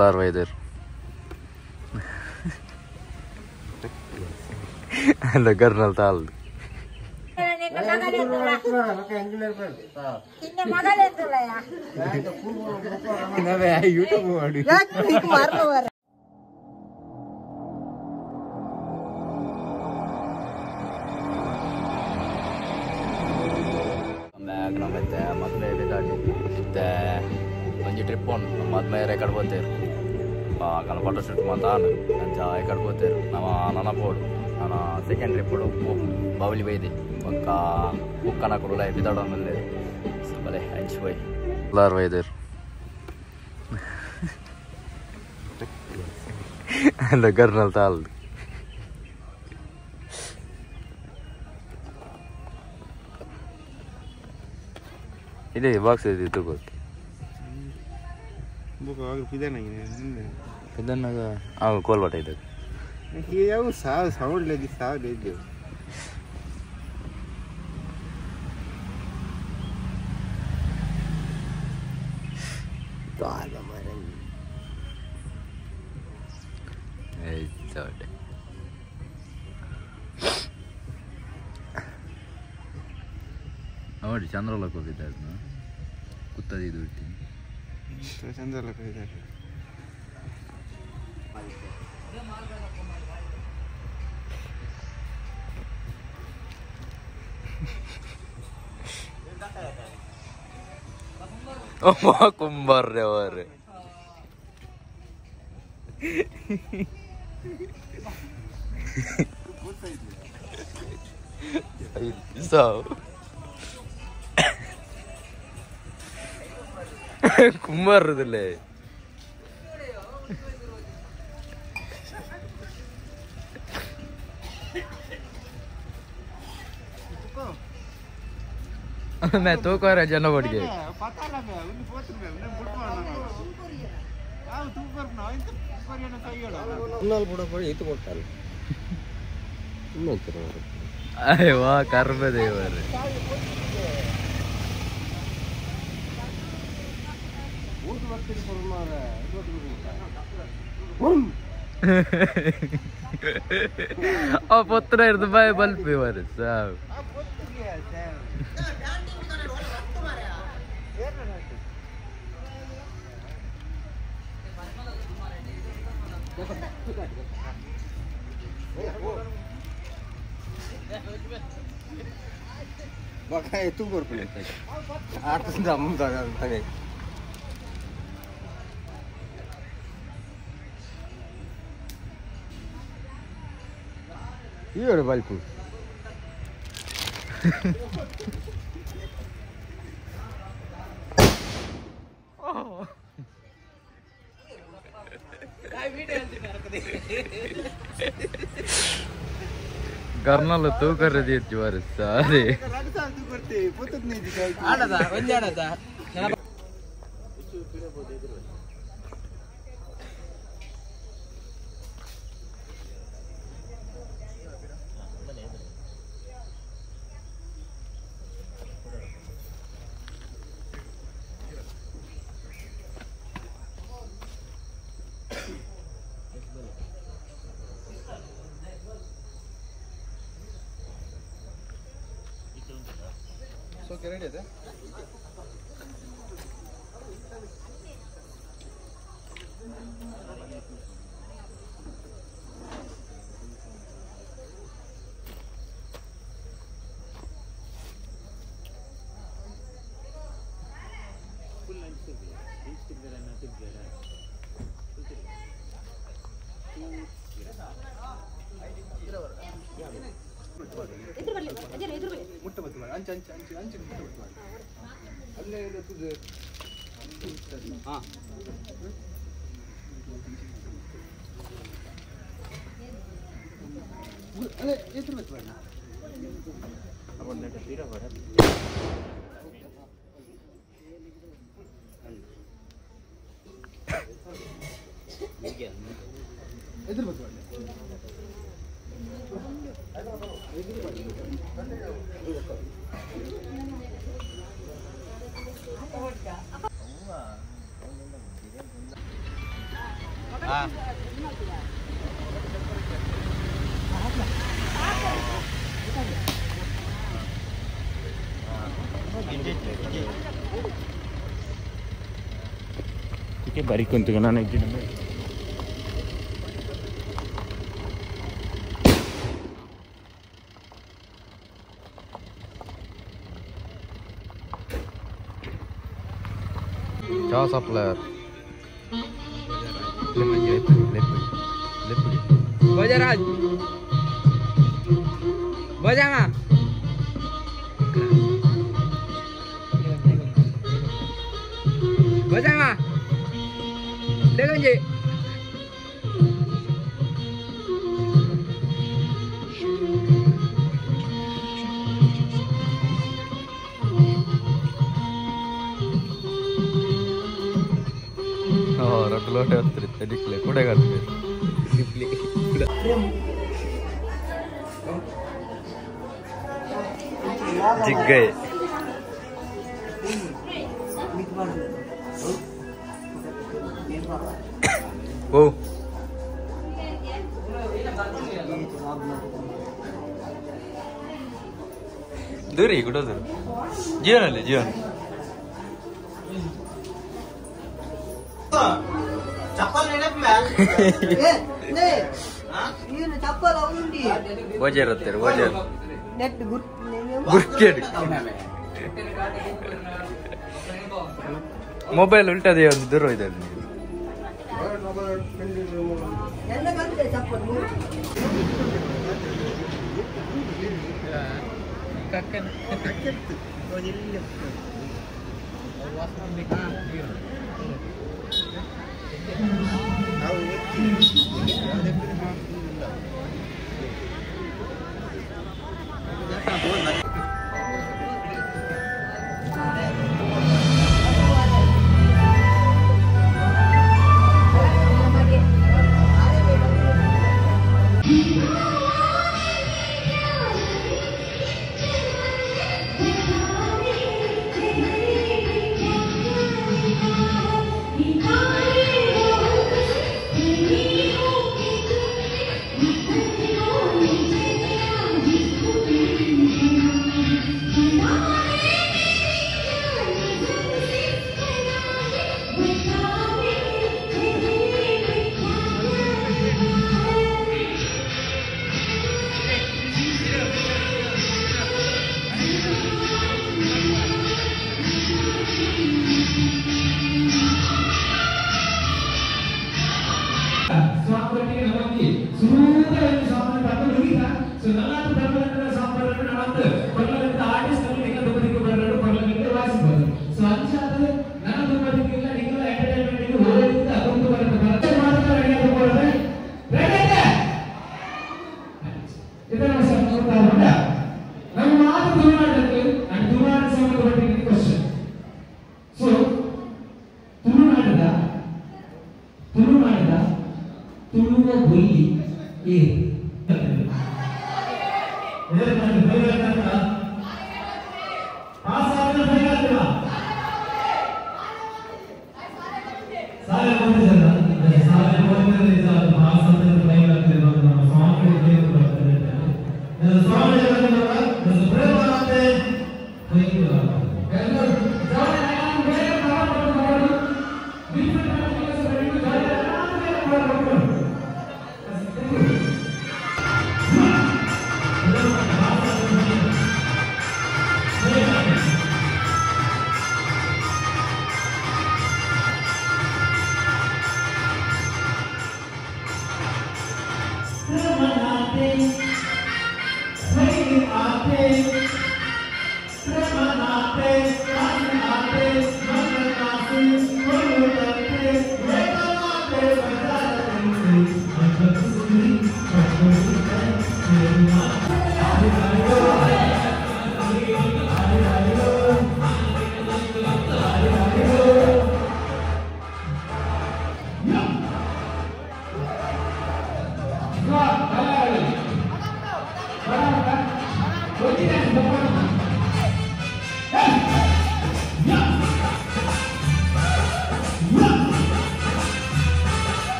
ಲಾರ್ವೈದರ್ ಗರ್ನಲ್ ತಾಲ್ ಒಂಜಿ ಟ್ರಿಪ್ ಉಂಡು ಮದ್ಮೆ ರೆಕಾರ್ಡ್ ಪೋತೇರು ಕಲ ಫೋಟೋ ಶೂಟ್ ಮಾತ ಅಂಚ ಎಕಡೆ ಪೋತೇರು ನಮ ನನ ಪೋಡು ನಾನು ಸೆಕೆಂಡ್ ಟ್ರಿಪ್ ಬಾವಲಿ ಬೈದೆ ಬೊಕ್ಕ ಕುಕ್ಕನ ಕೊಡುಲ ಬಿದಾಡೊಂದುಲ್ಲೆರ್ ಬಲೆ ಅಂಚಿ ಪೋಯಿ ಲಾರ್ ಬೈದೆರ್ ಗರ್ನಲ್ ತಾಲ್ ಇದೆ ಬಾಕ್ಸ್ ಇದೆ ತಗೋ ಪಿದನ್ನಾಗ ಅವು ಕೋಲ್ಬಾಟ ಇದೆ ಯಾವ ಸಾವು ಸೌಂಡ್ ಲೇದಿ ಸಾವು ಲೇದಿ ನೋಡಿ ಚಂದ್ರಲೋಕ ಹೋಗಿದ್ದೆ ಕುತ್ತದಿದ್ದು ಬಿಡ್ತೀನಿ ಚಂದ್ರಲೋಕ ಇದ್ದಾರೆ ಕುಂಬಾರ್ರೆ ಅವರೇ ಸಾವು ಕುಂಬಾರದಲ್ಲೇ मैं तो कर जन बढ़ गए पता लगा उन पोत में उन बुटवा ना तू कर ना इंत कोरियन ಕೈಯಡ ಉನ್ನಾಲ್ ಬುಡ ಬಡಿ ಇತ್ತು ಕೊಡ್ತಾನೆ ಇನ್ನೊಂದು ಅಯ್ಯೋ ಕರ್ಮ ದೇವರೇ ಊಟ ಬರ್ತೀರಿ ಕೊರಮಾರ ಆ ಪೊತ್ರ ಇರ್ದು ಬಾಯ್ ಬಲ್ಪಿ ವರೆ ಸಾವ್ ಬಕ ತೂ ಕೊರ್ಪುನೆ ಆಟ ಅಮ್ಮ ಅಂತಾನೆ ಈ ಬಲ್ಪು ಗರ್ನಲ್ ತೂಕರ ಜ್ವರ ಸಾರಿ ರೆಡಿ ಇದೆ ಅಂಚು ಅಂಚು ಅಂಚು ಅಂಚು ಮುಟ್ಟ ಅಲ್ಲೇ ಹಾಂ ಅಲ್ಲೇ ಎದುರು ಬತ್ತು ಬೇಡ ಎದುರು ಬರ್ತದೆ ठीक बारीक कोणते ना नाही चहा सप्लायर बजाराज बजामा बजामा देखो ಲೋಟೆ ಹೊತ್ತಿರುತ್ತೆ ದಿಕ್ಲೆ ಕೂಡೆಗಾರ್ತಿ ಜಿಗ್ಗೈ ಓ ದೂರಿ ಗುಡೋದು ಜೀವನಲ್ಲಿ ಜೀವನ ಮೊಬೈಲ್ ಉಲ್ಟದೆ ಒಂದು ದೂರ ಇದೆ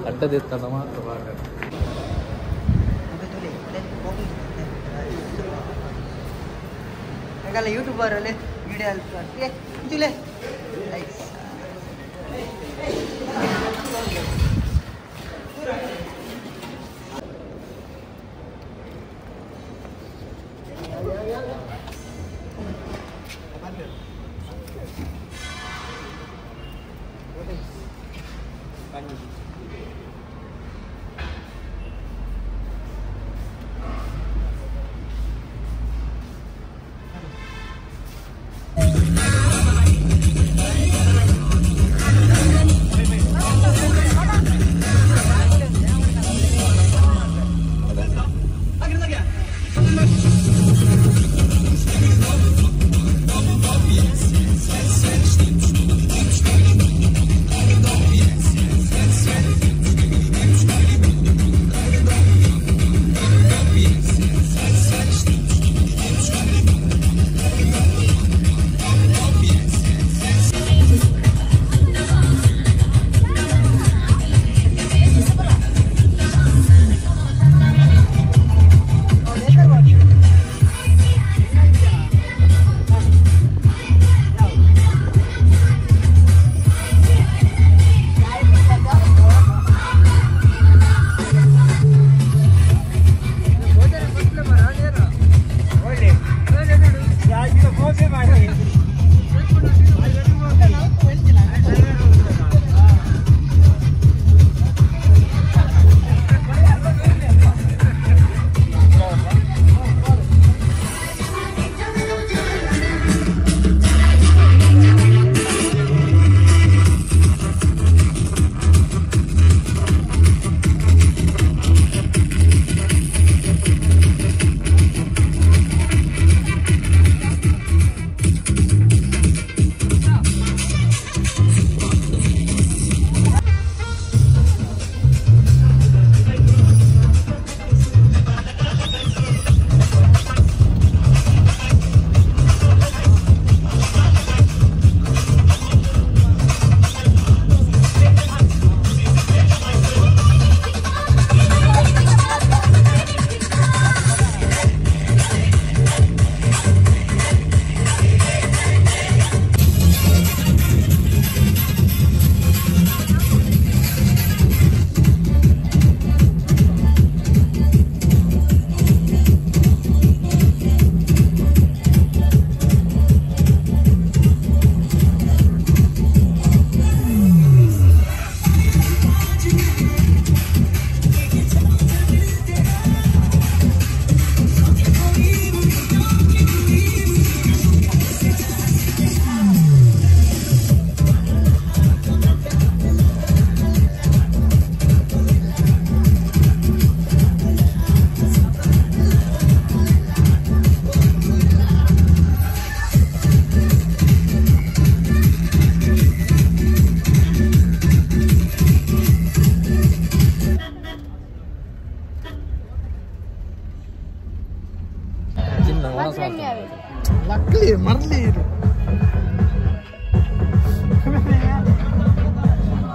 ಅಡ್ಡದಿತ್ತದ ಮಾತ್ರ ಬಾರ ಯೂಟ್ಯೂಬರ್ ಅಲ್ಲಿ ವಿಡಿಯೋ ಅಲ್ಪೇ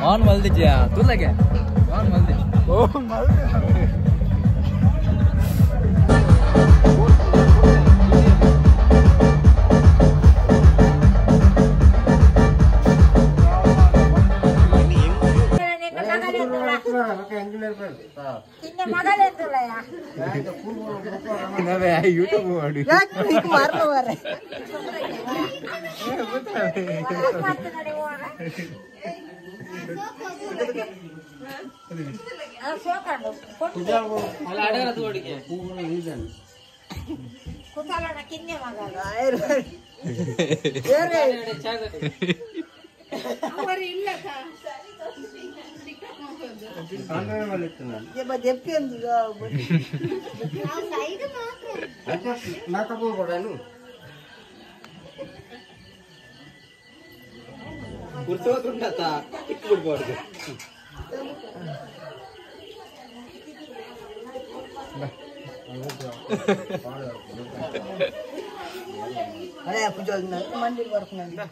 ಆನ್ ಮಲ್ದಿದ್ಯಾ ತುಲ್ಲಗೆ ಆನ್ ಮಲ್ದಿ ಓ ಮಲ್ದಿ. ಯೂಟ್ಯೂಬ್ ಮಾಡಿ ಯಾಕೆ ಮಾರ್ಲ ಮಾರ್ರೆ ಇಟ್ಬಿಡ್ಬಾರ್ದು. ಅದೇ ಪೂಜೆ ಮಂದಿರ ಬರ್ಕೊಂಡು.